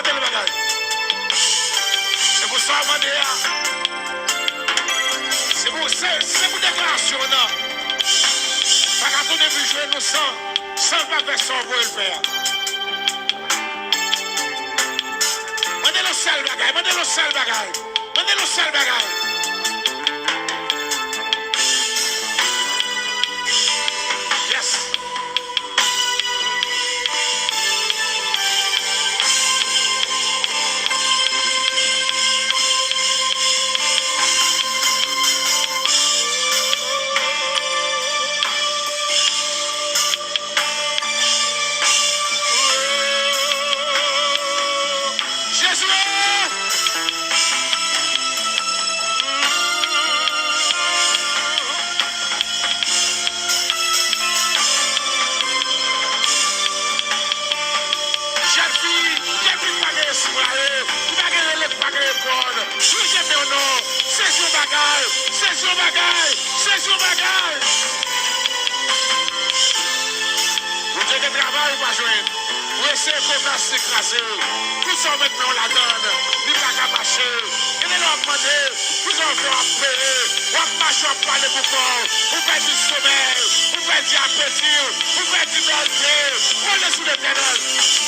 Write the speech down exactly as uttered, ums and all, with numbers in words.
Sèl bagay. Se pou sa w mande a. Se pou, se, se pou deklarasyon w nan. Pa ka tounen vin jwenn nou san, san l pa fè sa w voye l fè a. Mande l yon sèl bagay, mande l yon sèl bagay. Mande l yon sèl bagay. Yes. Jezi! Jèn fi, jèn fi ki pa gen eswa, ki pa gen rele, ki pa gen repòn. Chanje men w non. Sezi yon bagay, sezi yon bagay, sezi yon bagay. Bondye gen travay ou pa jwenn. Ou eseye komès li kraze. Tout sa w met men w ladann, li pa ka mache. Gen de lè w ap mande, tout sa w fè w ap peye. W ap mache, w ap pale pou kò w. Ou pèdi somèy, ou pèdi apeti, ou pèdi bèlte. Konte sou Letènèl.